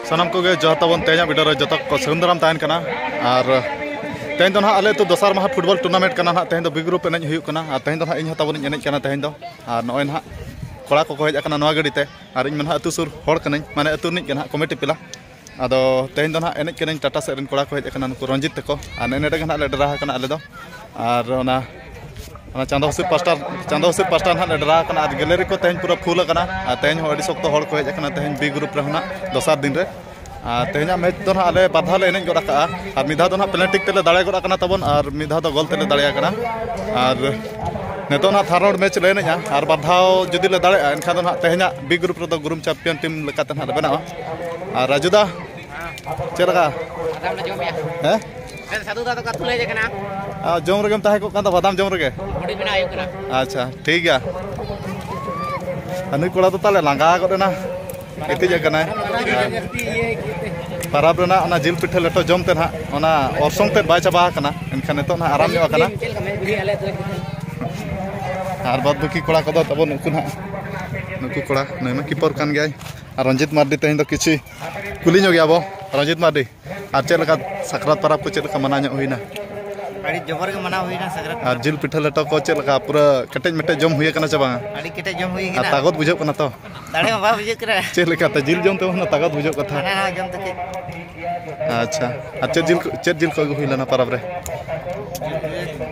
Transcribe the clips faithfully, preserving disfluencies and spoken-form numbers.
ᱥᱟᱱᱟᱢ ᱠᱚᱜᱮ ᱡᱚᱦᱟᱨ ᱛᱟᱵᱚᱱ᱾ ᱛᱮᱦᱮᱧᱟᱜ video ᱨᱮ ᱡᱚᱛᱚ ᱠᱚ ᱥᱟᱹᱜᱩᱱ ᱫᱟᱨᱟᱢ ᱛᱟᱦᱮᱱ ᱠᱟᱱᱟ᱾ ᱟᱨ ᱛᱮᱦᱮᱧ ᱫᱚ ᱱᱟᱦᱟᱜ ᱟᱞᱮ ᱟᱹᱛᱩ ᱫᱚᱥᱟᱨ ᱢᱟᱦᱟ football tournament ᱠᱟᱱᱟ ᱱᱟᱦᱟᱜ᱾ ᱛᱮᱦᱮᱧ ᱫᱚ B group ᱮᱱᱮᱡ ᱦᱩᱭᱩᱜ ᱠᱟᱱᱟ᱾ ᱟᱨ ᱛᱮᱦᱮᱧ ᱫᱚ ᱱᱟᱦᱟᱜ ᱤᱧ ᱦᱚᱸ ᱛᱟᱵᱚᱱᱤᱧ ᱮᱱᱮᱡ ᱠᱟᱱᱟ ᱛᱮᱦᱮᱧ ᱫᱚ᱾ ᱟᱨ ᱱᱚᱜᱼᱚᱭ ᱱᱟᱦᱟᱜ ᱠᱚᱲᱟ ᱠᱚᱠᱚ ᱦᱮᱡ ᱟᱠᱟᱱᱟ ᱱᱚᱣᱟ ᱜᱟᱹᱰᱤ ᱛᱮ᱾ ᱟᱨ ᱤᱧ ᱢᱟ ᱱᱟᱦᱟᱜ ᱟᱹᱛᱩ ᱥᱩᱨ ᱦᱚᱲ ᱠᱟᱹᱱᱟᱹᱧ, ᱢᱟᱱᱮ ᱟᱹᱛᱩ ᱨᱤᱱᱤᱡ ᱜᱮ ᱱᱟᱦᱟᱜ, committee ᱯᱮᱞᱟ᱾ ᱟᱫᱚ ᱛᱮᱦᱮᱧ ᱫᱚ ᱱᱟᱦᱟᱜ ᱮᱱᱮᱡ ᱠᱟᱹᱱᱟᱹᱧ, ᱴᱟᱴᱟ ᱥᱮᱫ ᱨᱮᱱ ᱠᱚᱲᱟ ᱠᱚ ᱦᱮᱡ ᱟᱠᱟᱱᱟ, ᱱᱩᱠᱩ ᱨᱚᱧᱡᱤᱛ ᱛᱟᱠᱚ᱾ ᱟᱨ ᱱᱮᱜᱼᱮ ᱱᱮᱰᱮ ᱜᱮ ᱱᱟᱦᱟᱜ ᱞᱮ ᱰᱮᱨᱟ ᱟᱠᱟᱱᱟ ᱟᱞᱮ ᱫᱚ᱾ ᱟᱨ ᱚᱱᱟ, ᱚᱱᱟ ᱪᱟᱸᱫᱚ ᱦᱤᱥᱟᱹᱵ ᱯᱟᱥᱴᱟ, ᱪᱟᱸᱫᱚ ᱦᱤᱥᱟᱹᱵ ᱯᱟᱥᱴᱟ ᱱᱟᱦᱟᱜ ᱞᱮ ᱰᱮᱨᱟ ᱟᱠᱟᱱᱟ᱾ ᱟᱨ gallery ᱠᱚ ᱛᱮᱦᱮᱧ ᱯᱩᱨᱟᱹ full ᱟᱠᱟᱱᱟ᱾ ᱟᱨ ᱛᱮᱦᱮᱧ ᱦᱚᱸ ᱟᱹᱰᱤ ᱥᱚᱠᱛᱚ ᱦᱚᱲ ᱠᱚ ᱦᱮᱡ ᱟᱠᱟᱱᱟ ᱛᱮᱦᱮᱧ B group ᱨᱮᱦᱚᱸ ᱱᱟᱦᱟᱜ ᱫᱚᱥᱟᱨ ᱫᱤᱱ ᱨᱮ᱾ ᱟᱨ ᱛᱮᱦᱮᱧᱟᱜ match ᱫᱚ ᱱᱟᱦᱟᱜ ᱟᱞᱮ ᱵᱟᱨ ᱫᱷᱟᱣ ᱞᱮ ᱮᱱᱮᱡ ᱜᱚᱫ ᱟᱠᱟᱜᱼᱟ᱾ ᱟᱨ ᱢᱤᱫ ᱫᱷᱟᱣ ᱫᱚ ᱱᱟᱦᱟᱜ penalty ᱛᱮᱞᱮ ᱫᱟᱲᱮ ᱜᱚᱫ ᱟᱠᱟᱱᱟ ᱛᱟᱵᱚᱱ, ᱟᱨ ᱢᱤᱫ ᱫᱷᱟᱣ ᱫᱚ goal ᱛᱮᱞᱮ ᱫᱟᱲᱮ ᱟᱠᱟᱱᱟ᱾ ᱟᱨ ᱱᱤᱛᱚᱜ ᱱᱟᱦᱟᱜ third round match ᱞᱮ ᱮᱱᱮᱡᱼᱟ, ᱟᱨ ᱵᱟᱨ ᱫᱷᱟᱣ ᱡᱩᱫᱤ ᱞᱮ ᱫᱟᱲᱮᱭᱟᱜᱼᱟ, ᱮᱱᱠᱷᱟᱱ ᱫᱚ ᱱᱟᱦᱟᱜ ᱛᱮᱦᱮᱧᱟᱜ B group ᱨᱮᱫᱚ group champion team ᱞᱮᱠᱟᱛᱮ ᱱᱟᱦᱟᱜ ᱞᱮ ᱵᱮᱱᱟᱣᱟ᱾ ᱟᱨ ᱨᱟᱡᱩ ᱫᱟ, ᱪᱮᱫ ᱞᱮᱠᱟ? ᱵᱟᱫᱟᱢ ᱞᱮ ᱡᱚᱢᱮᱜᱼᱟ᱾ ᱦᱮᱸ? ᱥᱟᱹᱫᱷᱩ ᱫᱟ ᱫᱚ ᱚᱠᱟ ᱛᱩᱞᱟᱹᱭ ᱠᱟᱱᱟ? ᱟᱨ ᱡᱚᱢ ᱨᱮᱜᱮᱢ ᱛᱟᱦᱮᱸ ᱠᱚᱜ ᱠᱟᱱ ᱫᱚ, ᱵᱟᱫᱟᱢ ᱡᱚᱢ ᱨᱮᱜᱮ? ᱵᱩᱰᱤ ᱵᱮᱱᱟᱣ ᱦᱩᱭᱩᱜ ᱠᱟᱱᱟ᱾ ᱟᱪᱪᱷᱟ, ᱴᱷᱤᱠ ᱜᱮᱭᱟ᱾ ᱟᱨ ᱱᱩᱭ ᱠᱚᱲᱟ ᱫᱚ ᱛᱟᱦᱞᱮ ᱞᱟᱸᱜᱟ ᱜᱚᱫ ᱮᱱᱟ, ᱜᱤᱛᱤᱡ ᱟᱠᱟᱱᱟᱭ᱾ ᱯᱟᱨᱟᱵᱽ ᱨᱮᱱᱟᱜ ᱚᱱᱟ ᱡᱤᱞ ᱯᱤᱴᱷᱟᱹ ᱞᱮᱴᱚ ᱡᱚᱢ ᱛᱮ ᱱᱟᱦᱟᱜ ᱚᱱᱟ ᱚᱨᱥᱚᱝ ᱛᱮᱫ ᱵᱟᱭ ᱪᱟᱵᱟ ᱟᱠᱟᱱᱟ, ᱮᱱᱠᱷᱟᱱ ᱱᱤᱛᱚᱜ ᱱᱟᱦᱟᱜ ᱟᱨᱟᱢ ᱧᱚᱜ ᱟᱠᱟᱱᱟ᱾ ᱟᱨ ᱵᱟᱫᱽ ᱵᱟᱹᱠᱤ ᱠᱚᱲᱟ ᱠᱚᱫᱚ ᱛᱟᱵᱚᱱ ᱱᱩᱠᱩ ᱱᱟᱦᱟᱜ, ᱱᱩᱠᱩ ᱠᱚᱲᱟ, ᱱᱩᱭ ᱢᱟ keeper ᱠᱟᱱ ᱜᱮᱭᱟᱭ᱾ ᱟᱨ ᱨᱚᱧᱡᱤᱛ ᱢᱟᱨᱰᱤ ᱛᱮᱦᱮᱧ ᱫᱚ ᱠᱤᱪᱷᱩ ᱠᱩᱞᱤ ᱧᱚᱜ ᱜᱮᱭᱟ ᱵᱚ, ᱨᱚᱧᱡᱤᱛ ᱢᱟᱨᱰᱤ᱾ ᱟᱨ ᱪᱮᱫ ᱞᱮᱠᱟ ᱥᱟᱠᱨᱟᱛ ᱯᱟᱨᱟᱵᱽ ᱠᱚ ᱪᱮᱫ ᱞᱮᱠᱟ ᱢᱟᱱᱟᱣ ᱧᱚᱜ ᱦᱩᱭᱱᱟ? ᱟᱹᱰᱤ ᱡᱚᱵᱚᱨ ᱜᱮ ᱢᱟᱱᱟᱣ ᱦᱩᱭᱱᱟ ᱥᱟᱠᱨᱟᱛ ᱟᱨ ᱯᱟᱨᱟᱵᱽ᱾ ᱡᱤᱞ ᱯᱤᱴᱷᱟᱹ ᱞᱮᱴᱚ ᱠᱚ ᱪᱮᱫ ᱞᱮᱠᱟ ᱯᱩᱨᱟᱹ ᱠᱮᱴᱮᱡ ᱢᱮᱴᱮᱡ ᱡᱚᱢ ᱦᱩᱭ ᱟᱠᱟᱱᱟ ᱪᱮ ᱵᱟᱝᱟ? ᱟᱹᱰᱤ ᱠᱮᱴᱮᱡ ᱡᱚᱢ ᱦᱩᱭ ᱟᱨ ᱠᱟᱱᱟ᱾ ᱛᱟᱜᱚᱛ ᱵᱩᱡᱷᱟᱹᱜ ᱠᱟᱱᱟ ᱛᱚ? ᱫᱟᱲᱮ ᱢᱟ ᱵᱟᱭ ᱵᱩᱡᱷᱟᱹᱜ ᱠᱟᱱᱟ᱾ ᱪᱮᱫ ᱞᱮᱠᱟᱛᱮ ᱡᱤᱞ ᱡᱚᱢ ᱛᱮ ᱦᱩᱱᱟᱹᱝ ᱛᱟᱜᱚᱛ ᱵᱩᱡᱷᱟᱹᱜ ᱠᱟᱛᱷᱟ? ᱦᱟᱱᱟ ᱱᱟᱣᱟ ᱡᱚᱢ ᱛᱮ ᱠᱟᱹᱡ᱾ ᱟᱪᱪᱷᱟ, ᱟᱨ ᱪᱮᱫ ᱡᱤᱞ ᱠᱚ, ᱪᱮᱫ ᱡᱤᱞ ᱠᱚ ᱟᱹᱜᱩ ᱦᱩᱭ ᱞᱮᱱᱟ ᱯᱟᱨᱟᱵᱽ ᱨᱮ?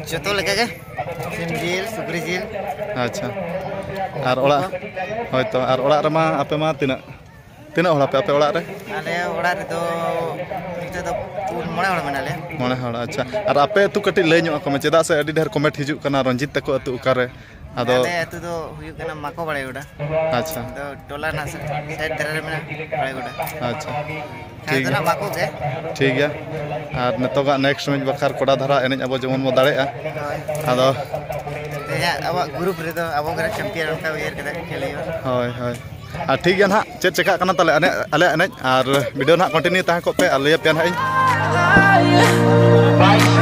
ᱡᱚᱛᱚ ᱞᱮᱠᱟ ᱜᱮ, ᱥᱤᱢ ᱡᱤᱞ, ᱥᱩᱠᱨᱤ ᱡᱤᱞ᱾ ᱟᱪᱪᱷᱟ, ᱟᱨ ᱚᱲᱟᱜ, ᱦᱳᱭ ᱛᱚ, ᱟᱨ ᱚᱲᱟᱜ ᱨᱮᱢᱟ ᱟᱯᱮ ᱢᱟ ᱛᱤᱱᱟᱹᱜ, ᱛᱤᱱᱟᱹᱜ ᱦᱚᱲ ᱟᱯᱮ, ᱟᱯᱮ ᱚᱲᱟᱜ ᱨᱮ? ᱟᱞᱮ ᱚᱲᱟᱜ ᱨᱮᱫᱚ ᱱᱤᱛᱚᱜ ᱫᱚ ᱯᱩᱱ, ᱢᱚᱬᱮ ᱦᱚᱲ ᱢᱮᱱᱟᱜ ᱞᱮᱭᱟ᱾ ᱢᱚᱬᱮ ᱦᱚᱲ, ᱟᱪᱪᱷᱟ᱾ ᱟᱨ ᱟᱯᱮ ᱟᱹᱛᱩ ᱠᱟᱹᱴᱤᱡ ᱞᱟᱹᱭ ᱧᱚᱜ ᱟᱠᱚ ᱢᱮ, ᱪᱮᱫᱟᱜ ᱥᱮ ᱟᱹᱰᱤ ᱰᱷᱮᱨ comment ᱦᱤᱡᱩᱜ ᱠᱟᱱᱟ, "ᱨᱚᱧᱡᱤᱛ ᱛᱟᱠᱚ ᱟᱹᱛᱩ ᱚᱠᱟᱨᱮ?" ᱟᱫᱚ ᱟᱞᱮ ᱟᱹᱛᱩ ᱫᱚ ᱦᱩᱭᱩᱜ ᱠᱟᱱᱟ ᱢᱟᱠᱚ ᱵᱟᱲᱮ ᱜᱚᱰᱟ᱾ ᱟᱪᱪᱷᱟ᱾ ᱟᱫᱚ ᱴᱚᱞᱟ ᱨᱮᱱᱟᱜ ᱥᱟ-, side ᱫᱷᱟᱨᱮ ᱨᱮ ᱢᱮᱱᱟᱜᱼᱟ ᱵᱟᱲᱮ ᱜᱚᱰᱟ᱾ ᱟᱪᱪᱷᱟ, ᱴᱷᱤᱠ ᱜᱮᱭᱟ᱾ ᱢᱟᱠᱚ ᱜᱮ᱾ ᱴᱷᱤᱠ ᱜᱮᱭᱟ᱾ ᱟᱨ ᱱᱤᱛᱚᱜᱟᱜ next match ᱵᱟᱠᱷᱨᱟ ᱠᱚᱲᱟ ᱫᱷᱟᱨᱟ ᱮᱱᱮᱡ ᱟᱵᱚ ᱡᱮᱢᱚᱱ ᱵᱚ ᱫᱟᱲᱮᱭᱟᱜᱼᱟ᱾ ᱦᱳᱭ᱾ ᱟᱫᱚ ᱛᱮᱦᱮᱧᱟᱜ ᱟᱵᱚᱣᱟᱜ group ᱨᱮᱫᱚ ᱟᱵᱚ ᱜᱮ champion ᱚᱱᱠᱟ ᱩᱭᱦᱟᱹᱨ ᱠᱟᱛᱮ ᱠᱷᱮᱞ ᱦᱩᱭᱩᱜᱼᱟ᱾ ᱦᱳᱭ, ᱦᱳᱭ᱾ ᱟᱨ ᱴᱷᱤᱠ ᱜᱮᱭᱟ ᱱᱟᱦᱟᱜ, ᱪᱮᱫ ᱪᱮᱠᱟᱜ ᱠᱟᱱᱟ ᱛᱟᱞᱮ ᱟᱞᱮ, ᱟᱞᱮᱭᱟᱜ ᱮᱱᱮᱡ, ᱟᱨ video ᱱᱟᱦᱟᱜ continue ᱛᱟᱦᱮᱸ ᱠᱚᱜ ᱯᱮ, ᱟᱨ ᱞᱟᱹᱭ ᱟᱯᱮᱭᱟ ᱱᱟᱦᱟᱜ ᱤᱧ᱾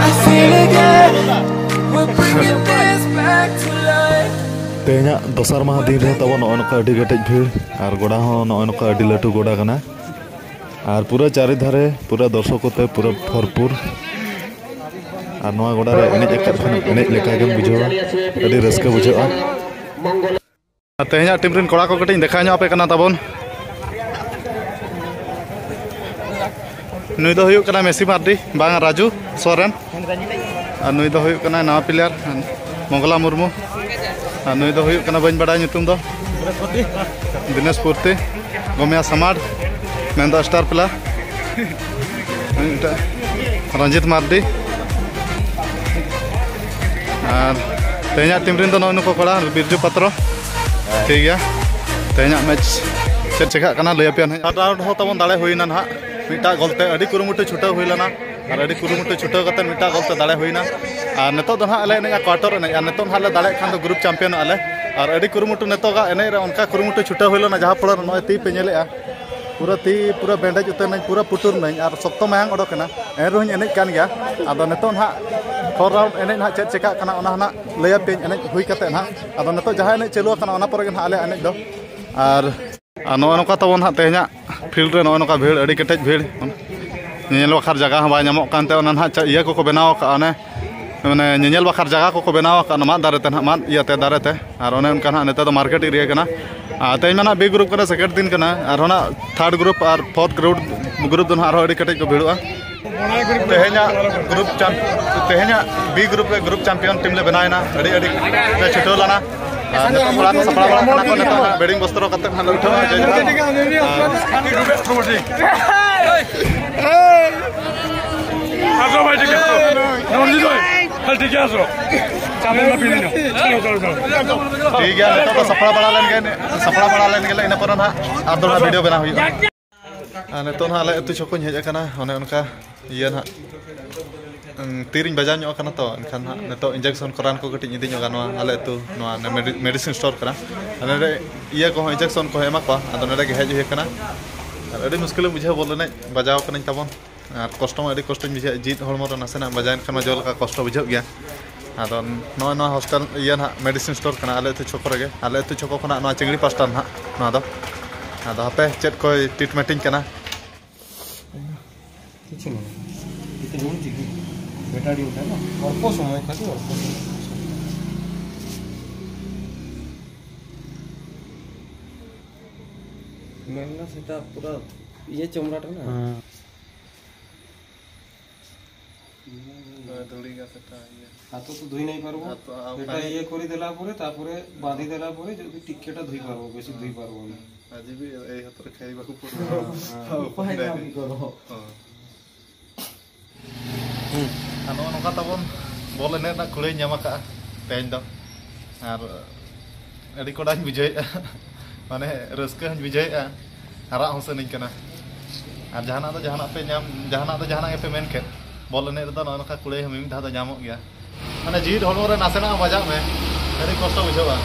I feel again. We're bringing this ᱛᱮᱦᱮᱧᱟᱜ ᱫᱚᱥᱟᱨ ᱢᱟᱦᱟ ᱫᱤᱱ ᱨᱮᱦᱚᱸ ᱛᱟᱵᱚᱱ ᱱᱚᱜᱼᱚᱭ ᱱᱚᱝᱠᱟ ᱟᱹᱰᱤ ᱠᱮᱴᱮᱡ ᱵᱷᱤᱲ, ᱟᱨ ᱜᱚᱰᱟ ᱦᱚᱸ ᱱᱚᱜᱼᱚᱭ ᱱᱚᱝᱠᱟ ᱟᱹᱰᱤ ᱞᱟᱹᱴᱩ ᱜᱚᱰᱟ ᱠᱟᱱᱟ, ᱟᱨ ᱯᱩᱨᱟᱹ ᱪᱟᱨᱤ ᱫᱷᱟᱨᱮ ᱯᱩᱨᱟᱹ ᱫᱚᱨᱥᱚᱠ ᱠᱚᱛᱮ ᱯᱩᱨᱟᱹ ᱵᱷᱚᱨᱯᱩᱨ᱾ ᱟᱨ ᱱᱚᱣᱟ ᱜᱚᱰᱟ ᱨᱮ ᱮᱱᱮᱡ ᱟᱠᱟᱫ ᱠᱷᱟᱱ ᱮᱱᱮᱡ ᱞᱮᱠᱟ ᱜᱮᱢ ᱵᱩᱡᱷᱟᱹᱣᱟ, ᱟᱹᱰᱤ ᱨᱟᱹᱥᱠᱟᱹ ᱵᱩᱡᱷᱟᱹᱜᱼᱟ᱾ ᱟᱨ ᱛᱮᱦᱮᱧᱟᱜ ᱴᱤᱢ ᱨᱮᱱ ᱠᱚᱲᱟ ᱠᱚ ᱠᱟᱹᱴᱤᱡ ᱤᱧ ᱫᱮᱠᱷᱟᱣ ᱧᱚᱜ ᱟᱯᱮ ᱠᱟᱱᱟ ᱛᱟᱵᱚᱱ᱾ ᱱᱩᱭ ᱫᱚ ᱦᱩᱭᱩᱜ ᱠᱟᱱᱟ ᱢᱮᱥᱤ ᱢᱟᱨᱰᱤ, ᱵᱟᱝ, ᱨᱟᱡᱩ ᱥᱚᱨᱮᱱ᱾ ᱟᱨ ᱱᱩᱭ ᱫᱚ ᱦᱩᱭᱩᱜ ᱠᱟᱱᱟ ᱱᱟᱣᱟ ᱯᱞᱮᱭᱟᱨ, ᱢᱚᱝᱜᱚᱞᱟ ᱢᱩᱨᱢᱩ᱾ ᱟᱨ ᱱᱩᱭ ᱫᱚ ᱦᱩᱭᱩᱜ ᱠᱟᱱᱟ, ᱵᱟᱹᱧ ᱵᱟᱰᱟᱭᱟ ᱧᱩᱛᱩᱢ ᱫᱚ, ᱫᱤᱱᱮᱥ ᱯᱩᱨᱛᱤ, ᱜᱚᱢᱮᱭᱟ ᱥᱟᱢᱟᱲ, ᱢᱮᱱᱫᱚ ᱥᱴᱟᱨ ᱯᱞᱮᱭᱟᱨ᱾ ᱩᱱᱤ ᱢᱤᱫᱴᱟᱝ ᱨᱚᱧᱡᱤᱛ ᱢᱟᱨᱰᱤ᱾ ᱟᱨ ᱛᱮᱦᱮᱧᱟᱜ ᱴᱤᱢ ᱨᱮᱱ ᱫᱚ ᱱᱚᱜᱼᱚᱭ ᱱᱩᱠᱩ ᱠᱚᱲᱟ, ᱵᱤᱨᱡᱩ ᱯᱟᱛᱨᱚ᱾ ᱴᱷᱤᱠ ᱜᱮᱭᱟ, ᱛᱮᱦᱮᱧᱟᱜ ᱢᱮᱪ ᱪᱮᱫ ᱪᱮᱠᱟᱜ ᱠᱟᱱᱟ ᱞᱟᱹᱭ ᱟᱯᱮᱭᱟ ᱱᱟᱦᱟᱜ᱾ ᱛᱷᱟᱨᱰ ᱨᱟᱣᱩᱱᱰ ᱦᱚᱸ ᱛᱟᱵᱚᱱ ᱫᱟᱲᱮ ᱦᱩᱭᱱᱟ ᱱᱟᱦᱟᱜ, ᱢᱤᱫᱴᱟᱜ ᱜᱳᱞ ᱛᱮ᱾ ᱟᱹᱰᱤ ᱠᱩᱨᱩᱢᱩᱴᱩ ᱪᱷᱩᱴᱟᱹᱣ ᱦᱩᱭ ᱞᱮᱱᱟ, ᱟᱨ ᱟᱹᱰᱤ ᱠᱩᱨᱩᱢᱩᱴᱩ ᱪᱷᱩᱴᱟᱹᱣ ᱠᱟᱛᱮ ᱢᱤᱫᱴᱟᱜ ᱜᱳᱞ ᱛᱮ ᱫᱟᱲᱮ ᱦᱩᱭᱱᱟ᱾ ᱟᱨ ᱱᱤᱛᱚᱜ ᱫᱚ ᱱᱟᱦᱟᱜ ᱞᱮ ᱮᱱᱮᱡᱼᱟ ᱠᱣᱟᱴᱟᱨ ᱮᱱᱮᱡ, ᱟᱨ ᱱᱤᱛᱚᱜ ᱱᱟᱦᱟᱜ ᱞᱮ ᱫᱟᱲᱮᱭᱟᱜ ᱠᱷᱟᱱ ᱫᱚ ᱜᱨᱩᱯ ᱪᱟᱢᱯᱤᱭᱟᱱᱚᱜᱼᱟ ᱞᱮ᱾ ᱟᱨ ᱟᱹᱰᱤ ᱠᱩᱨᱩᱢᱩᱴᱩ, ᱱᱤᱛᱚᱜᱟᱜ ᱮᱱᱮᱡ ᱨᱮ ᱚᱱᱠᱟ ᱠᱩᱨᱩᱢᱩᱴᱩ ᱪᱷᱩᱴᱟᱹᱣ ᱦᱩᱭ ᱞᱮᱱᱟ, ᱡᱟᱦᱟᱸ ᱯᱷᱚᱞᱚ ᱨᱮ ᱱᱚᱜᱼᱚᱭ ᱛᱤ ᱯᱮ ᱧᱮᱞᱮᱫᱼᱟ, ᱯᱩᱨᱟᱹ ᱛᱤ ᱯᱩᱨᱟᱹ ᱵᱮᱱᱰᱮᱡ ᱩᱛᱟᱹᱨ ᱱᱟᱹᱧ, ᱟᱨ ᱥᱚᱠᱛᱚ ᱢᱟᱭᱟᱝ ᱚᱰᱚᱠ ᱮᱱᱟ, ᱮᱱ ᱨᱮᱦᱚᱸᱧ ᱮᱱᱮᱡ ᱠᱟᱱ ᱜᱮᱭᱟ᱾ ᱟᱫᱚ ᱱᱤᱛᱚᱜ ᱱᱟᱦᱟᱜ ᱯᱷᱳᱨ ᱨᱟᱣᱩᱱᱰ ᱮᱱᱮᱡ ᱱᱟᱦᱟᱜ ᱪᱮᱫ ᱪᱮᱠᱟᱜ ᱠᱟᱱᱟ, ᱚᱱᱟ ᱱᱟᱦᱟᱜ ᱞᱟᱹᱭ ᱟᱯᱮᱭᱟᱹᱧ ᱮᱱᱮᱡ ᱦᱩᱭ ᱠᱟᱛᱮ ᱱᱟᱦᱟᱜ᱾ ᱟᱫᱚ ᱱᱤᱛᱚᱜ ᱡᱟᱦᱟᱸ ᱮᱱᱮᱡ ᱪᱟᱹᱞᱩ ᱟᱠᱟᱱᱟ, ᱚᱱᱟ ᱯᱚᱨᱮ ᱜᱮ ᱱᱟᱦᱟᱜ ᱟᱞᱮᱭᱟᱜ ᱮᱱᱮᱡ ᱫᱚ᱾ ᱟᱨ ᱟᱨ ᱱᱚᱜᱼᱚ ᱱᱚᱝᱠᱟ ᱛᱟᱵᱚᱱ ᱦᱟᱸᱜ ᱛᱮᱦᱮᱧᱟᱜ ᱯᱷᱤᱞᱰ ᱨᱮ ᱱᱚᱜᱼᱚ ᱱᱚᱝᱠᱟ ᱵᱷᱤᱲ, ᱟᱹᱰᱤ ᱠᱮᱴᱮᱡ ᱵᱷᱤᱲ᱾ ᱧᱮᱧᱮᱞ ᱵᱟᱠᱷᱨᱟ ᱡᱟᱭᱜᱟ ᱦᱚᱸ ᱵᱟᱭ ᱧᱟᱢᱚᱜ ᱠᱟᱱᱛᱮ, ᱚᱱᱟ ᱱᱟᱦᱟᱜ ᱪᱟ-, ᱤᱭᱟᱹ ᱠᱚᱠᱚ ᱵᱮᱱᱟᱣ ᱟᱠᱟᱫᱼᱟ, ᱚᱱᱮ ᱢᱟᱱᱮ ᱧᱮᱧᱮᱞ ᱵᱟᱠᱷᱨᱟ ᱡᱟᱭᱜᱟ ᱠᱚᱠᱚ ᱵᱮᱱᱟᱣ ᱟᱠᱟᱫᱼᱟ, ᱚᱱᱟ ᱢᱟᱫ ᱫᱟᱨᱮ ᱛᱮ ᱱᱟᱦᱟᱜ, ᱢᱟᱫ ᱤᱭᱟᱹᱛᱮ, ᱫᱟᱨᱮ ᱛᱮ᱾ ᱟᱨ ᱚᱱᱮ ᱚᱱᱠᱟ ᱱᱟᱦᱟᱜ ᱱᱤᱛᱚᱜ ᱫᱚ ᱢᱟᱨᱠᱮᱴ ᱮᱨᱤᱭᱟ ᱠᱟᱱᱟ᱾ ᱟᱨ ᱛᱮᱦᱮᱧ ᱢᱟ ᱱᱟᱦᱟᱜ ᱵᱤ ᱜᱨᱩᱯ ᱠᱟᱱᱟ, ᱥᱮᱠᱮᱱᱰ ᱫᱤᱱ ᱠᱟᱱᱟ, ᱟᱨᱦᱚᱸ ᱱᱟᱦᱟᱜ ᱛᱷᱟᱨᱰ ᱜᱨᱩᱯ ᱟᱨ ᱯᱷᱳᱨᱛᱷ ᱜᱨᱩᱯ, ᱜᱨᱩᱯ ᱫᱚ ᱱᱟᱦᱟᱜ ᱟᱨᱦᱚᱸ ᱟᱹᱰᱤ ᱠᱮᱴᱮᱡ ᱠᱚ ᱵᱷᱤᱲᱚᱜᱼᱟ᱾ ᱛᱮᱦᱮᱧᱟᱜ ᱜᱨᱩᱯ ᱪᱟᱢ-, ᱛᱮᱦᱮᱧᱟᱜ ᱵᱤ ᱜᱨᱩᱯ ᱨᱮ ᱜᱨᱩᱯ ᱪᱟᱢᱯᱤᱭᱟᱱ ᱴᱤᱢ ᱞᱮ ᱵᱮᱱᱟᱣ ᱮᱱᱟ, ᱟᱹᱰᱤ ᱟᱹᱰᱤ ᱞᱮ ᱪᱷᱩᱴᱟᱹᱣ ᱞᱮᱱᱟ᱾ ᱟᱨ ᱱᱤᱛᱚᱜ ᱠᱚᱲᱟ ᱠᱚ ᱥᱟᱯᱲᱟᱣ ᱵᱟᱲᱟᱜ ᱠᱟᱱᱟ ᱠᱚ, ᱱᱤᱛᱚᱜ ᱦᱟᱸᱜ ᱵᱮᱰᱤᱝ ᱵᱚᱥᱛᱨᱚ ᱠᱟᱛᱮ ᱦᱟᱸᱜ ᱞᱮ ᱩᱴᱷᱟᱹᱣ ᱦᱟᱸᱜ ᱡᱟᱭᱜᱟ᱾ ᱟᱨ ᱟᱥᱚ ᱵᱷᱟᱭ, ᱴᱷᱤᱠ ᱟᱪᱷᱮ? ᱱᱚᱨᱡᱤᱛ ᱵᱷᱟᱭ, ᱦᱮᱸ, ᱴᱷᱤᱠ ᱟᱪᱷᱮ? ᱪᱟᱯᱮ ᱢᱟ ᱯᱤᱞᱤ ᱧᱚᱜ᱾ ᱪᱚᱞᱚ, ᱪᱚᱞᱚ, ᱪᱚᱞᱚ᱾ ᱴᱷᱤᱠ ᱜᱮᱭᱟ, ᱱᱤᱛᱚᱜ ᱫᱚ ᱥᱟᱯᱲᱟᱣ ᱵᱟᱲᱟ ᱞᱮᱱ ᱜᱮ, ᱥᱟᱯᱲᱟᱣ ᱵᱟᱲᱟ ᱞᱮᱱ ᱜᱮᱞᱮ, ᱤᱱᱟᱹ ᱯᱚᱨᱮ ᱱᱟᱦᱟᱜ ᱟᱨ ᱫᱚᱦᱲᱟ ᱵᱷᱤᱰᱤᱭᱳ ᱵᱮᱱᱟᱣ ᱦᱩᱭᱩᱜᱼᱟ᱾ ᱟᱨ ᱱᱤᱛᱚᱜ ᱱᱟᱦᱟᱜ ᱟᱞᱮ ᱟᱹᱛᱩ ᱪᱷᱚᱠ ᱠᱷᱚᱱ ᱦᱮᱡ ᱟᱠᱟᱱᱟ, ᱚᱱᱮ ᱚᱱᱠᱟ ᱤᱭᱟᱹ ᱱᱟᱦᱟᱜ, ᱩᱸ, ᱛᱤᱨᱤᱧ ᱵᱟᱡᱟᱣ ᱧᱚᱜ ᱟᱠᱟᱱᱟ ᱛᱚ, ᱮᱱᱠᱷᱟᱱ ᱱᱟᱦᱟᱜ ᱱᱤᱛᱚᱜ ᱤᱧᱡᱮᱠᱥᱚᱱ ᱠᱚ ᱨᱟᱱ ᱠᱚ ᱠᱟᱹᱴᱤᱡ ᱤᱧ ᱤᱫᱤ ᱧᱚᱜᱟ ᱱᱚᱣᱟ ᱟᱞᱮ ᱟᱹᱛᱩ, ᱱᱚᱣᱟ ᱢᱮᱰᱤ-, ᱢᱮᱰᱤᱥᱤᱱ ᱥᱴᱳᱨ ᱠᱟᱱᱟ᱾ ᱟᱨ ᱱᱚᱰᱮ ᱤᱭᱟᱹ ᱠᱚᱦᱚᱸ, ᱤᱧᱡᱮᱠᱥᱚᱱ ᱠᱚᱦᱚᱸ ᱮᱢᱟ ᱠᱚᱣᱟ, ᱟᱫᱚ ᱱᱚᱰᱮ ᱜᱮ ᱦᱮᱡ ᱦᱩᱭ ᱟᱠᱟᱱᱟ᱾ ᱟᱨ ᱟᱹᱰᱤ ᱢᱩᱥᱠᱤᱞᱮᱢ ᱵᱩᱡᱷᱟᱹᱣᱟ ᱵᱚᱞ ᱮᱱᱮᱡ, ᱵᱟᱡᱟᱣ ᱠᱟᱹᱱᱟᱹᱧ ᱛᱟᱵᱚᱱ᱾ ᱟᱨ ᱠᱚᱥᱴᱚ ᱢᱟ ᱟᱹᱰᱤ ᱠᱚᱥᱴᱚᱧ ᱵᱩᱡᱷᱟᱹᱣᱟ, ᱡᱤᱫ ᱦᱚᱲᱢᱚ ᱨᱮ ᱱᱟᱥᱮᱱᱟᱜ ᱵᱟᱡᱟᱣᱮᱱ ᱠᱷᱟᱱ ᱢᱟ ᱡᱚ ᱞᱮᱠᱟ ᱠᱚᱥᱴᱚ ᱵᱩᱡᱷᱟᱹᱜ ᱜᱮᱭᱟ᱾ ᱟᱫᱚ ᱱᱚᱜᱼᱚᱭ ᱱᱚᱣᱟ ᱦᱳᱥᱴᱮᱞ ᱤᱭᱟᱹ ᱱᱟᱦᱟᱜ ᱢᱮᱰᱤᱥᱤᱱ ᱥᱴᱳᱨ ᱠᱟᱱᱟ, ᱟᱞᱮ ᱟᱹᱛᱩ ᱪᱷᱚᱠᱚ ᱨᱮᱜᱮ, ᱟᱞᱮ ᱟᱹᱛᱩ ᱪᱷᱚᱠᱚ ᱠᱷᱚᱱᱟᱜ ᱱᱚᱣᱟ ᱪᱤᱝᱲᱤ ᱯᱟᱥᱴᱟ ᱱᱟᱦᱟᱜ ᱱᱚᱣᱟ ᱫᱚ᱾ ᱟᱫᱚ ᱦᱟᱯᱮ ᱪᱮᱫ ᱠᱚᱭ ᱴᱨᱤᱴᱢᱮᱱᱴᱤᱧ ᱠᱟᱱᱟ᱾ ᱠᱤᱪᱷᱩ ᱵᱟᱝ, ᱮᱛᱮ ᱡᱮᱢᱚᱱ ᱴᱷᱤᱠ ᱜᱮ, ᱵᱮᱴᱟᱨᱤ ᱩᱴᱷᱟᱭ ᱱᱟ, ᱚᱞᱯᱚ ᱥᱚᱢᱚᱭ ᱠᱷᱟᱹᱞᱤ, ᱚᱞᱯᱚ ᱥᱚᱢᱚᱭ᱾ ᱢᱮᱱ ᱜᱟ ᱥᱮᱛᱟ ᱯᱩᱨᱟ ᱤᱭᱟᱹ ᱪᱚᱢᱲᱟ ᱴᱷᱮᱱ ᱱᱟ᱾ ᱦᱮᱸ᱾ ᱫᱷᱩᱲᱤ ᱜᱟ ᱥᱮᱛᱟ ᱤᱭᱟᱹ᱾ ହାତ ତ ଧୋଇ ନାହିଁ ପାରିବ। ହାତ ଆଉ ଏଟା ପାଣି ଇଏ କରିଦେଲା ପରେ, ତାପରେ ବାନ୍ଧି ଦେଲା ପରେ ଯଦି ଟିକେ ଟା ଧୋଇ ପାରିବ, ବେଶୀ ଧୋଇ ପାରିବନି। ଆଜି ବି ଏଇ ହାତରେ ଖାଇବାକୁ ପଡ଼ିବ। ହଁ, ହଁ। ଆଉ ଉପାୟ ନାହିଁ। ହଁ। ᱟᱨ ᱱᱚᱜᱼᱚ ᱱᱚᱝᱠᱟ ᱛᱟᱵᱚᱱ ᱵᱚᱞ ᱮᱱᱮᱡ ᱨᱮᱱᱟᱜ ᱠᱩᱲᱟᱹᱭ ᱧᱟᱢ ᱟᱠᱟᱫᱼᱟ ᱛᱮᱦᱮᱧ ᱫᱚ᱾ ᱟᱨ ᱟᱹᱰᱤ ᱠᱚᱰᱟᱧ ᱵᱩᱡᱷᱟᱹᱣᱮᱫᱼᱟ᱾ ᱢᱟᱱᱮ ᱨᱟᱹᱥᱠᱟᱹ ᱦᱚᱸᱧ ᱵᱩᱡᱷᱟᱹᱣᱮᱫᱼᱟ, ᱨᱟᱜ ᱦᱚᱸ ᱥᱟᱱᱟᱧ ᱠᱟᱱᱟ᱾ ᱟᱨ ᱡᱟᱦᱟᱱᱟᱜ ᱫᱚ ᱡᱟᱦᱟᱱᱟᱜ ᱯᱮ ᱧᱟᱢ, ᱡᱟᱦᱟᱱᱟᱜ ᱫᱚ ᱡᱟᱦᱟᱱᱟᱜ ᱜᱮᱯᱮ ᱢᱮᱱ ᱠᱮᱫ, ᱵᱚᱞ ᱮᱱᱮᱡ ᱨᱮᱫᱚ ᱱᱚᱜᱼᱚ ᱱᱚᱝᱠᱟ ᱠᱩᱲᱟᱹᱭ ᱦᱚᱸ ᱢᱤᱢᱤᱫ ᱫᱷᱟᱣ ᱫᱚ ᱧᱟᱢᱚᱜ ᱜᱮᱭᱟ᱾ ᱢᱟᱱᱮ ᱡᱤᱣᱤᱫ ᱦᱚᱲᱢᱚ ᱨᱮ ᱱᱟᱥᱮᱱᱟᱜ ᱦᱚᱸ ᱵᱟᱡᱟᱜ ᱢᱮ, ᱟᱹᱰᱤ ᱠᱚᱥᱴᱚ ᱵᱩᱡᱷᱟᱹᱜᱼᱟ᱾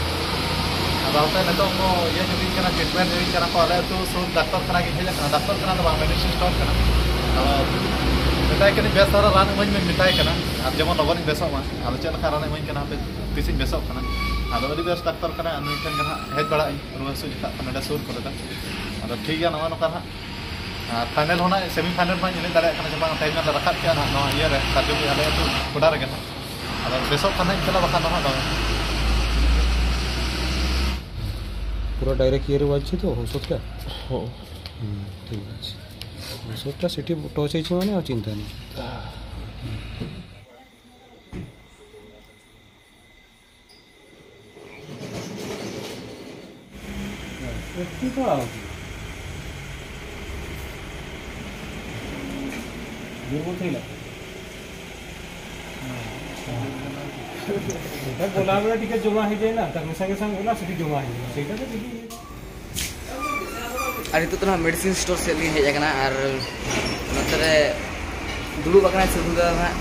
ᱟᱫᱚ ᱦᱟᱯᱮ ᱱᱤᱛᱚᱜ ᱠᱚ ᱤᱭᱟᱹ ᱧᱚᱜᱤᱧ ᱠᱟᱱᱟ, ᱴᱨᱤᱴᱢᱮᱱᱴ ᱧᱚᱜᱤᱧ ᱠᱟᱱᱟ ᱠᱚ᱾ ᱟᱞᱮ ᱟᱹᱛᱩ ᱥᱩᱨ ᱰᱟᱠᱛᱚᱨ ᱠᱷᱟᱱᱟ ᱜᱤᱧ ᱦᱮᱡ ᱟᱠᱟᱱᱟ, ᱰᱟᱠᱛᱚᱨ ᱠᱷᱟᱱᱟ ᱫᱚ ᱵᱟᱝ, ᱢᱮᱰᱤᱥᱤᱱ ᱥᱴᱳᱨ ᱠᱟᱱᱟ᱾ ᱟᱫᱚ ᱢᱮᱛᱟᱭ ᱠᱟᱹᱱᱟᱹᱧ ᱵᱮᱥ ᱫᱷᱟᱨᱟ ᱨᱟᱱ ᱤᱢᱟᱹᱧ ᱢᱮ, ᱢᱮᱛᱟᱭ ᱠᱟᱱᱟ, ᱟᱨ ᱡᱮᱢᱚᱱ ᱞᱚᱜᱚᱱᱤᱧ ᱵᱮᱥᱚᱜ ᱢᱟ᱾ ᱟᱫᱚ ᱪᱮᱫ ᱞᱮᱠᱟ ᱨᱟᱱ ᱤᱢᱟᱹᱧ ᱠᱟᱱᱟ, ᱦᱟᱯᱮ ᱛᱤᱥᱤᱧ ᱵᱮᱥᱚᱜ ᱠᱟᱱᱟ᱾ ᱟᱫᱚ ᱟᱹᱰᱤ ᱵᱮᱥ ᱰᱟᱠᱛᱚᱨ ᱠᱟᱱᱟ, ᱱᱩᱭ ᱴᱷᱮᱱ ᱜᱮ ᱱᱟᱦᱟᱜ ᱦᱮᱡ ᱵᱟᱲᱟᱜ ᱟᱹᱧ, ᱨᱩᱣᱟᱹ ᱦᱟᱹᱥᱩ ᱡᱚᱠᱷᱟᱜ ᱠᱷᱟᱱ ᱱᱚᱰᱮ ᱥᱩᱨ ᱠᱚᱨᱮ ᱫᱚ᱾ ᱟᱫᱚ ᱴᱷᱤᱠ ᱜᱮᱭᱟ, ᱱᱚᱜᱼᱚ ᱱᱚᱝᱠᱟ ᱱᱟᱦᱟᱜ᱾ ᱟᱨ ᱯᱷᱟᱭᱱᱮᱞ ᱦᱚᱸ ᱱᱟᱦᱟᱜ, ᱥᱮᱢᱤ ᱯᱷᱟᱭᱱᱮᱞ ᱢᱟᱧ ᱮᱱᱮᱡ ᱫᱟᱲᱮᱭᱟᱜ ᱠᱟᱱᱟ ᱥᱮ ᱵᱟᱝ, ᱛᱮᱦᱮᱧ ᱢᱟᱞᱮ ᱨᱟᱠᱟᱵ ᱠᱮᱜᱼᱟ ᱱᱟᱦᱟᱜ ᱱᱚᱣᱟ ᱤᱭᱟᱹ ᱨᱮ, ᱠᱟᱨᱡᱚᱠᱤ ᱟᱞᱮ ᱟᱹᱛᱩ ᱜᱚᱰᱟ ᱨᱮᱜᱮ ᱱᱟᱦᱟᱜ᱾ ᱟᱫᱚ ᱵᱮᱥᱚᱜ ᱠᱷᱟᱱ ᱦᱟᱸᱜ ᱤᱧ ᱪᱟᱞᱟᱜᱼᱟ, ᱵᱟᱠᱷᱟᱱ ᱫᱚ ᱦᱟᱸᱜ ᱵᱟᱝ᱾ ପୁରା ଡାଇରେକ୍ଟ ଇଏରେ ବାଜିଛି ତ ଔଷଧଟା? ହଁ। ହୁଁ, ଠିକ୍ ଅଛି। ଔଷଧଟା ସେଠି ଟଚ୍ ହେଇଛି ମାନେ ଆଉ ଚିନ୍ତା ନାହିଁ। ଏଠି ତ ଆଉଛି। ଜୋର ଥିଲା। ସେଇଟା ଗଲାବେଳେ ଟିକେ ଜମା ହେଇଯାଏ ନା, ତାକୁ ସାଙ୍ଗେ ସାଙ୍ଗେ ଗଲା, ସେଠି ଜମା ହେଇଯାଏ। ସେଇଟା ତ ଟିକେ ଇଏ। ᱟᱨ ᱱᱤᱛᱚᱜ ᱫᱚ ᱱᱟᱦᱟᱜ ᱢᱮᱰᱤᱥᱤᱱ ᱥᱴᱳᱨ ᱥᱮᱫ ᱞᱤᱧ ᱦᱮᱡ ᱟᱠᱟᱱᱟ, ᱟᱨ ᱱᱚᱛᱮ ᱨᱮ ᱫᱩᱲᱩᱵ ᱟᱠᱟᱱᱟᱭ ᱥᱟᱹᱫᱷᱩ ᱫᱟ ᱱᱟᱦᱟᱜ,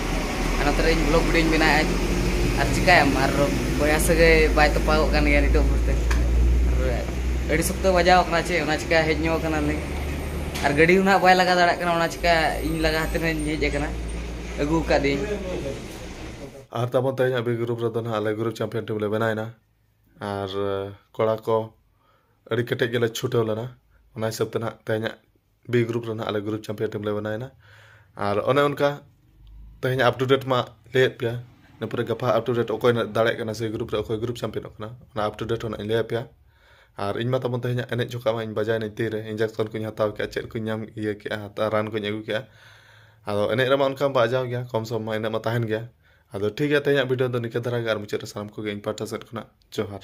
ᱟᱨ ᱱᱚᱛᱮ ᱨᱮ ᱤᱧ ᱵᱞᱚᱜ ᱵᱷᱤᱰᱤᱭᱳᱧ ᱵᱮᱱᱟᱣᱮᱫᱼᱟ᱾ ᱟᱨ ᱪᱤᱠᱟᱹᱭᱟᱢ, ᱟᱨ ᱵᱚᱭᱦᱟ ᱥᱟᱹᱜᱟᱹᱭ ᱵᱟᱭ ᱛᱚᱯᱟᱜᱚᱜ ᱠᱟᱱ ᱜᱮᱭᱟ ᱱᱤᱛᱚᱜ ᱵᱷᱳᱨ ᱛᱮ᱾ ᱟᱨ ᱟᱹᱰᱤ ᱥᱚᱠᱛᱚ ᱵᱟᱡᱟᱣ ᱠᱟᱱᱟ ᱪᱮ, ᱚᱱᱟ ᱪᱤᱠᱟ ᱦᱮᱡ ᱧᱚᱜ ᱠᱟᱱᱟᱞᱤᱧ᱾ ᱟᱨ ᱜᱟᱹᱰᱤ ᱦᱚᱸ ᱱᱟᱦᱟᱜ ᱵᱟᱭ ᱞᱟᱜᱟ ᱫᱟᱲᱮᱭᱟᱜ ᱠᱟᱱᱟ, ᱚᱱᱟ ᱪᱤᱠᱟ ᱤᱧ ᱞᱟᱜᱟ ᱦᱟᱛᱮ ᱱᱟᱦᱟᱜ ᱤᱧ ᱦᱮᱡ ᱟᱠᱟᱱᱟ, ᱟᱹᱜᱩ ᱟᱠᱟᱫᱤᱧ᱾ ᱟᱨ ᱛᱟᱵᱚᱱ ᱛᱮᱦᱮᱧᱟᱜ B group ᱨᱮᱫᱚ ᱱᱟᱦᱟᱜ ᱟᱞᱮ group champion team ᱞᱮ ᱵᱮᱱᱟᱣᱮᱱᱟ᱾ ᱟᱨ ᱠᱚᱲᱟ ᱠᱚ ᱟᱹᱰᱤ ᱠᱮᱴᱮᱡ ᱜᱮᱞᱮ ᱪᱷᱩᱴᱟᱹᱣ ᱞᱮᱱᱟ᱾ ᱚᱱᱟ ᱦᱤᱥᱟᱹᱵ ᱛᱮ ᱱᱟᱦᱟᱜ ᱛᱮᱦᱮᱧᱟᱜ B group ᱨᱮ ᱱᱟᱦᱟᱜ ᱟᱞᱮ group champion team ᱞᱮ ᱵᱮᱱᱟᱣᱮᱱᱟ᱾ ᱟᱨ ᱚᱱᱮ ᱚᱱᱠᱟ ᱛᱮᱦᱮᱧ up to date ᱢᱟ ᱞᱟᱹᱭᱮᱫ ᱯᱮᱭᱟ, ᱤᱱᱟᱹ ᱯᱚᱨᱮ ᱜᱟᱯᱟ up to date ᱚᱠᱚᱭ ᱱᱟᱜ ᱫᱟᱲᱮᱭᱟᱜ ᱠᱟᱱᱟ ᱥᱮ group ᱨᱮ ᱚᱠᱚᱭ group championᱚᱜ ᱠᱟᱱᱟ, ᱚᱱᱟ up to date ᱦᱚᱸ ᱱᱟᱜ ᱤᱧ ᱞᱟᱹᱭ ᱟᱯᱮᱭᱟ᱾ ᱟᱨ ᱤᱧ ᱢᱟ ᱛᱟᱵᱚᱱ ᱛᱮᱦᱮᱧᱟᱜ ᱮᱱᱮᱡ ᱡᱚᱠᱷᱟᱜ ᱢᱟ ᱤᱧ ᱵᱟᱡᱟᱭᱮᱱᱟᱹᱧ ᱛᱤᱨᱮ, injection ᱠᱚᱧ ᱦᱟᱛᱟᱣ ᱠᱮᱜᱼᱟ, ᱪᱮᱫ ᱠᱚᱧ ᱧᱟᱢ ᱤᱭᱟᱹ ᱠᱮᱜᱼᱟ, ᱨᱟᱱ ᱠᱚᱧ ᱟᱹᱜᱩ ᱠᱮᱜᱼᱟ᱾ ᱟᱫᱚ ᱮᱱᱮᱡ ᱨᱮᱢᱟ ᱚᱱᱠᱟ ᱵᱟᱡᱟᱣ ᱜᱮᱭᱟ, ᱠᱚᱢ ᱥᱚᱢ ᱢᱟ ᱤᱱᱟᱹᱜ ᱢᱟ ᱛᱟᱦᱮᱱ ᱜᱮᱭᱟ᱾ ᱟᱫᱚ ᱴᱷᱤᱠ ᱜᱮᱭᱟ, ᱛᱮᱦᱮᱧᱟᱜ video ᱫᱚ ᱱᱤᱠᱟᱹ ᱫᱷᱟᱨᱟ ᱜᱮ᱾ ᱟᱨ ᱢᱩᱪᱟᱹᱫ ᱨᱮ ᱥᱟᱱᱟᱢ ᱠᱚᱜᱮ ᱤᱧ ᱯᱟᱦᱴᱟ ᱥᱮᱫ ᱠᱷᱚᱱᱟᱜ ᱡᱚᱦᱟᱨ᱾